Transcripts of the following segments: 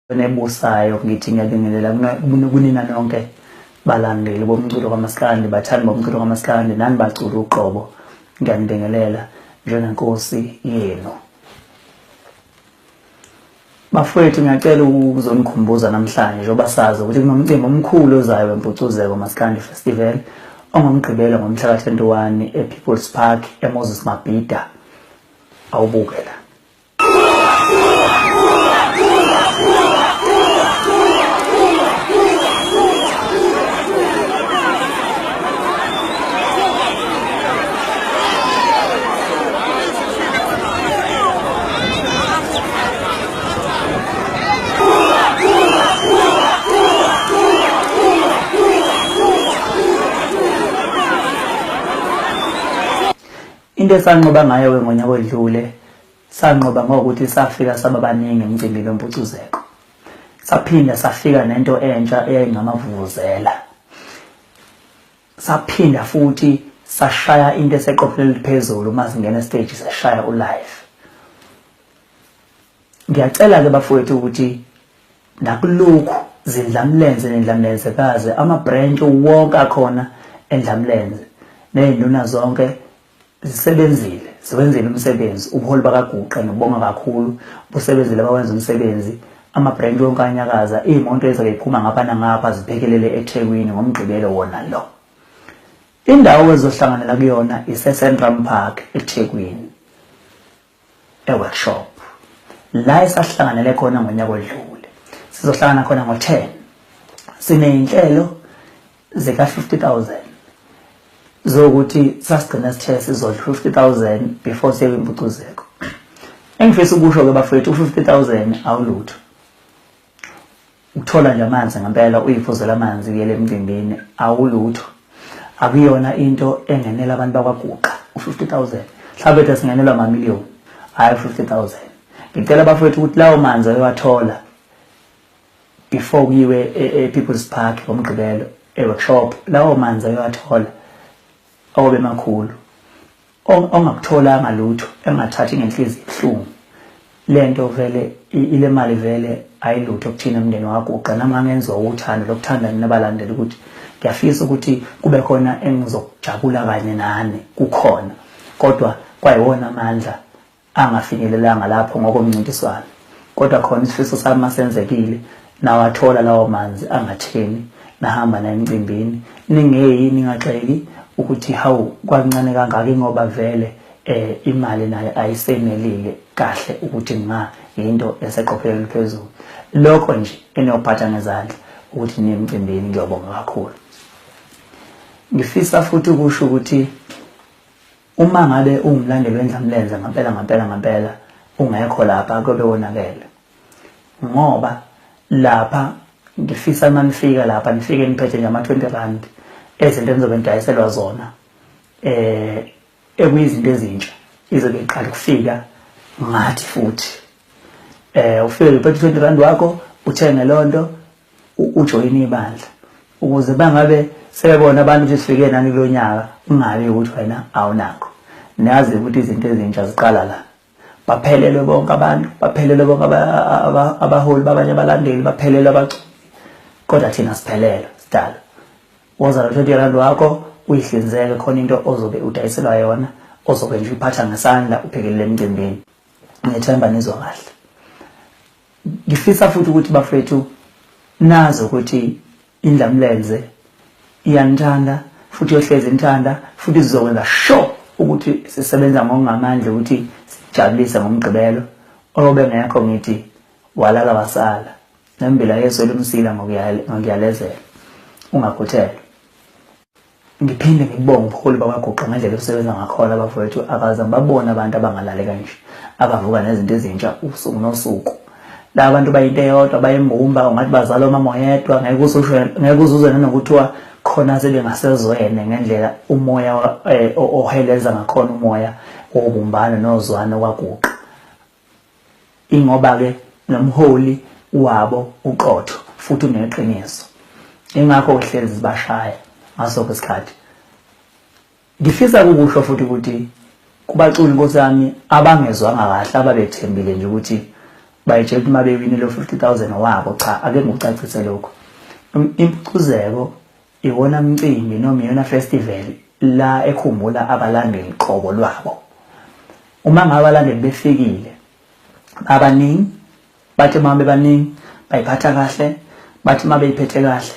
Ebusayo ngithi ngiyabingelela kunina nonke balandeli bomculo kaMaskandi, bathandi bomculo kaMaskandi, nani baculi uqobo, ngiyanibingelela njengenkosi yenu. Bafowethu, ngiyacela ukuzonikhumbuza namhlanje njengoba sazi ukuthi kunomcimbi omkhulu ozayo wempucuzeko Maskandi Festival ongoMgqibelo ngomhla ka-21 ePeople's Park eMoses Mabhida. Awubuke la. Into esanqoba ngayo-ke ngonyaka odlule Sanqoba ngokuthi safika saba baningi emcimbini wempucuzeko. Saphinda safika nento entsha eyayingamavuvuzela. Saphinda futhi sashaya into eseqophelweni eliphezulu uma singena stage sashaya ulive. Ngiyacela ke bafowethu ukuthi nakulokhu zindlamlenze nendlamlenzekazi ama-branch wonke akhona endlamlenze ney'nduna zonke Zisebenzile, ziwenzile umsebenzi, ubuholi bakaGuqa ngibonga kakhulu, busebenzile bawenza umsebenzi, ama-branch wonke anyakaza, iy'moto ezobe yiphuma ngapha nangapha ziphekelele eThekwini ngoMgqibelo wona lo. Indawo ezohlanganela kuyona ise-Central Park eThekwini. E-workshop la esahlanganele khona ngonyaka odlule sizohlangana khona ngo-10 siney'nhlelo zika-50,000 zokuthi sasigcina sithe sizodla 50,000 before siye kwimpucuzeko. Engifisa ukusho-ke bafowethu, u-50,000 awulutho. Ukuthola nje amanzi ngempela uyiphuzela amanzi kuyele emcimbini awulutho. Akuyona into engenela abantu bakwaGuqa u-50,000. Mhlawumbe ethe singenelwa amamiliyoni, hhayi u-50,000. Ngicela bafowethu ukuthi lawo manzi ayowathola before kuyiwe e-People's Park ngoMgqibelo e-workshop, lawo manzi ayowathola awobe makhulu. Ongakutholanga lutho engathathi ngenhliziyo ebuhlungu lento vele ile mali vele ayilutho kuthina mndeni waguqa nami ngangenziwa uthando lokuthanda nina balandeli ukuthi ngiyafisa ukuthi kube khona engizokujabula kanye nani kukhona kodwa kwayiwona amandla angafinyelelanga lapho ngokomncintiswano kodwa khona isifiso sami masenzekile nawathola lawo manzi angatheni nahamba naye emcimbini ningeyi ningaxeki ukuthi hawu kwancane kangaka ingoba vele eh imali nayo ayisenelile kahle ukuthi nga into eseqophelweni phezulu lokho nje eniyophatha ngezandla ukuthi niye emcimbini ngiyobonga kakhulu. Ngifisa futhi ukusho ukuthi Uma ngabe uwumlandeli wendlamlenze ngampela ngampela ngampela ungekho lapha kuyobe konakele ngoba lapha ngifisa uma nifika lapha nifike niphethe nje ama-20 rand ezinto enizobe nidayiselwa zona eh ekuyizinto ezintsha izobe iqala ukufika ngathi futhi eh ufike uphethe 20 rand wakho uthenge lonto ujoyine ibandla ukuze bangabe sebebona abantu ukuthi sifike nani kulonyaka ungabi ukuthi wena awunakho. Niyazi ukuthi izinto ezintsha ziqala la. Baphelelwe bonke abantu, baphelelwe bonke abaholi babanye abalandeli, baphelelwe abaculi. Kodwa thina siphelelwe sidalo. Woza no 20 rand wakho uyihlinzeke khona into ozobe udayiselwa yona ozobe nje uyiphatha ngesandla ubhekelele emcimbini. Ngiyethemba nizwa kahle. Ngifisa futhi ukuthi bafethu nazi ukuthi indlamlenze iyanithanda futhi yohlezi inithanda futhi sizokwenza sure ukuthi sisebenza ngokungamandla ukuthi sijabulise ngomgqibelo oyobe ngekho ngithi walala wasala nembila yeswele umsila ngokuyalezela ungakhuthele. Ngiphinde ngibonge ubuholi bakwaGuqa ngendlela obusebenza ngakhona abafowethu akaze ngibabone abantu abangalali kanje abavuka nezinto ezintsha usuku nosuku. Laba bantu bayinto eyodwa bayimbumba ungathi bazala umama oyedwa ngeke uzuzwe ngeke uzuzwe nanokuthiwa khona sebengasezwene ngendlela umoya eh, oheleza ngakhona umoya wobumbano nozwano kwaGuqa. Ingoba-ke nomholi wabo uqotho futhi uneqiniso. Ingakho uhlezi zibashaya ngaso sonke isikhathi. Ngifisa ukukusho futhi ukuthi kubaculi nkosi yami abangezwanga kahle ababethembile nje ukuthi Bayitshela ukuthi uma bewine lo 50,000 wabo, cha, ake ngikucacise lokho. Impucuzeko iwona mcimbi noma iyona festival la ekhumbula abalandeli qobo lwabo. Uma ngabe abalandeli befikile abaningi, bathi uma bebaningi bayiphatha kahle, bathi uma beyiphethe kahle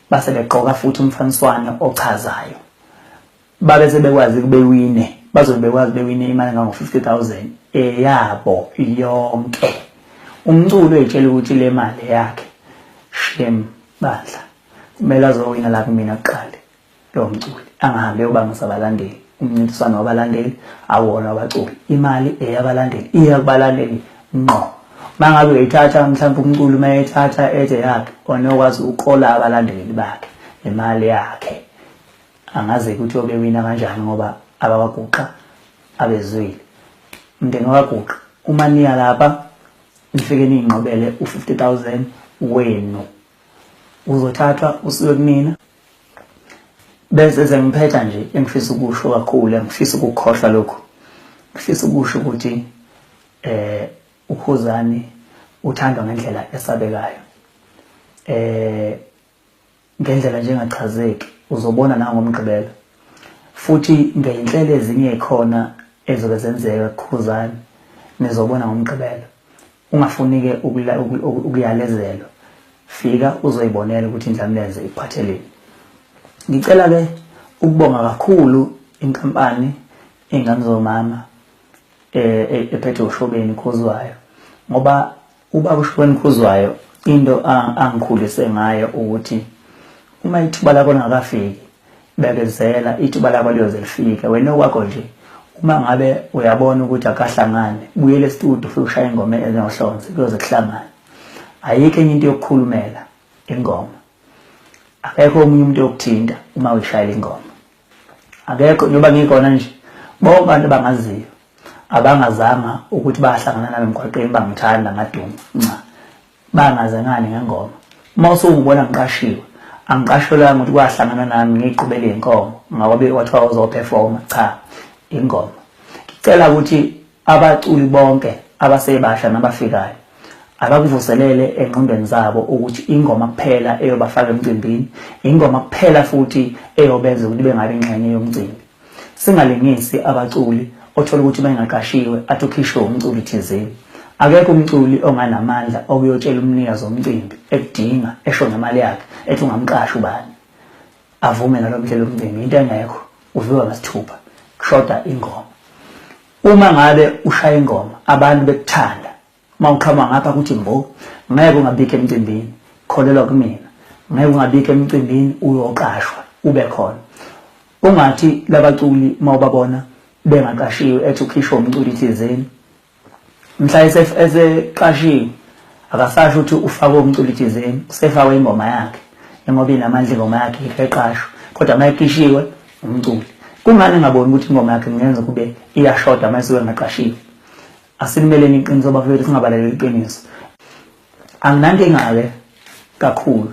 base begqoka futhi umfaniswano ochazayo, babe sebekwazi kubewine, bazobe bekwazi bewine imali engango-50,000 eyabo yonke. Umculo eyitshela ukuthi le mali yakhe, shame bandla, kumele azowina la kumina kuqala lowo mculi, angahambi eyobangisa abalandeli. Umncintiswano wabalandeli awona wabaculi, imali eyabalandeli iya kubalandeli ngqo. Uma ngabe uyayithatha mhlawumbe umculi uma eyithatha ethe yakhe, onokwazi ukola abalandeli bakhe nemali yakhe. Angazi ukuthi obewina kanjani ngoba abakwaGuqa abezwile. Mndeni wakwaGuqa, uma niya lapha nifike niyinqobele u-50,000 wenu, uzothathwa usuke kumina. Bese sengiphetha nje, engifisa ukusho kakhulu, engifisa ukukhohlwa lokhu, ngifisa ukusho ukuthi uKhuzani uthandwa ngendlela esabekayo, ngendlela nje engachazeki. Uzobona nangomgqibelo futhi ngeyinhlelo ezinye ekhona ezobe zenzeka kuKhuzani, nizobona ngomgqibelo. Ungafuni-ke ukuyalezelwa, fika uzoyibonela ukuthi Indlamlenze ikuphatheleni. Ngicela-ke ukubonga kakhulu inkampani Ingane Zomama ephethe uShobeni Khuzwayo, ngoba ubaba uShobeni Khuzwayo into angikhulise ngayo ukuthi uma ithuba lakho lingakafiki bekezela, ithuba lakho liyoze lifike. Wena okwakho nje uma ngabe uyabona ukuthi akahlangani, buyele estudio ufike ushaye ingoma enohlonze, kuyoze kuhlangane. Ayikho enye into yokukhulumela ingoma, akekho omunye umuntu yokuthinta uma uyishayela ingoma, akekho. Njengoba ngikhona nje, bonke abantu abangaziyo abangazama ukuthi bahlangana nami emgwaqeni bangithanda ngaduma, nca bangaze ngani ngengoma. Uma usungibona ngiqashiwe, angiqashelwanga ukuthi kwahlangana nami ngiqhubele inkomo ngabe kwathiwa uzoperforma, cha, ingoma. Ngicela ukuthi abaculi bonke abasebasha nabafikayo abakuvuselele engqondweni zabo ukuthi ingoma kuphela eyobafaka emcimbini, ingoma kuphela futhi eyobenza ukuthi bengabe ingxenye yomcimbi. Singalingisi abaculi othola ukuthi bengaqashiwe athi ukhishwe umculi thizeni. Akekho umculi onganamandla okuyotshela umnikazi womcimbi ekudinga esho ngemali yakhe ethi ungamqasha ubani, avume nalo mhlelo womcimbi. Into engekho, uviwa ngesithupha, kushoda ingoma. Uma ngabe ushaya ingoma abantu bekuthanda, uma uqhamuka ngapha kuthi mbo, ngeke ungabikho emcimbini, kholelwa kumina, ngeke ungabikho emcimbini, uyoqashwa ube khona. Ungathi labaculi uma ubabona bengaqashiwe ethi ukhishwe umculi thizeni, mhla eseqashiwe akasasho ukuthi ufakwe umculi thizeni, usefakwe ingoma yakhe ngoba inamandla ingoma yakhe eqashwa, kodwa uma ekhishiwe umculi kungani engaboni ukuthi ingoma yakhe kungenza kube iyashoda uma esuke engaqashiwe? Asilimeleni iqiniso bafethu, singabalekeli iqiniso. Anginankinga-ke kakhulu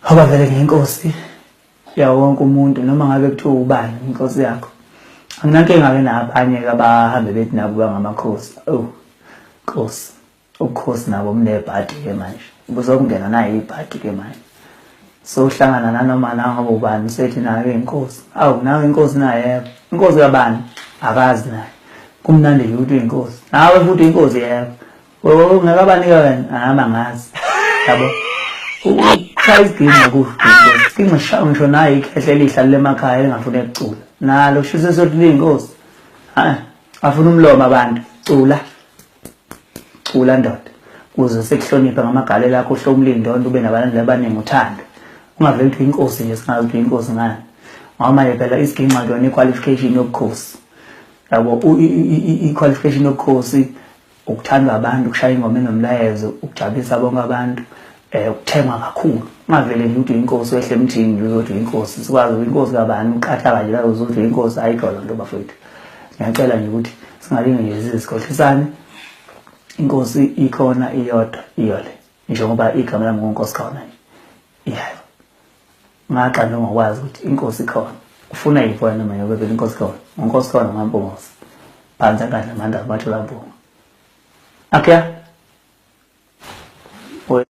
ngoba vele ngiyinkosi yawo wonke umuntu, noma ngabe kuthiwa ubani inkosi yakho. Anginankinga-ke nabanye-ke abahambe bethi nabo bangamakhosi. Oh nkosi, ubukhosi nabo bunebhadi-ke manje, buzokungena nayo ibhadi-ke manje. Sohlangana nanoma nangabe ubani sethi nayo inkosi. Awu nawe inkosi naye, inkosi kabani akazi naye. Kumnandi nje ukuthi uyinkosi, nawe futhi inkosi yebo. Ungakabanika wena nami angazi, yabo. Ushaya isiginci kusho isiginci sishaya ngisho nayo ikhehle elihle lemakhaya elingafuni ukucula nalo shise sothi liyinkosi. Hayi, afuna umlomo abantu, cula cula ndoda, kuze sekuhloniphe ngamagalelo akho, uhlomule indondo, ube nabalandeli abaningi, uthando. Ungaveli uthi inkosi nje, singazi ukuthi inkosi ngani, ngoba manje phela isiginci akuyona i-qualification yobukhosi, yabo. I-qualification yobukhosi ukuthandwa abantu, ukushaya ingoma enomlayezo, ukujabulisa bonke abantu, ukuthengwa kakhulu. Ungavele nje uthi inkosi wehle emthini nje uzothi inkosi, sikwazi inkosi kabani, uqatha kanje la uzothi inkosi, ayikho loo nto bafowethu. Ngiyacela nje ukuthi singalinge nje size sikhohlisane, inkosi ikhona iyodwa, iyo le, njengoba igama lami nguNkosi khona nje, yebo. Ngaxa nje ngokwazi ukuthi inkosi ikhona, ufuna yiphi wena noma yobe vele inkosi khona, uNkosi khona ngaMpungose, phansi enkandla amandla abathola mpunga. Akya.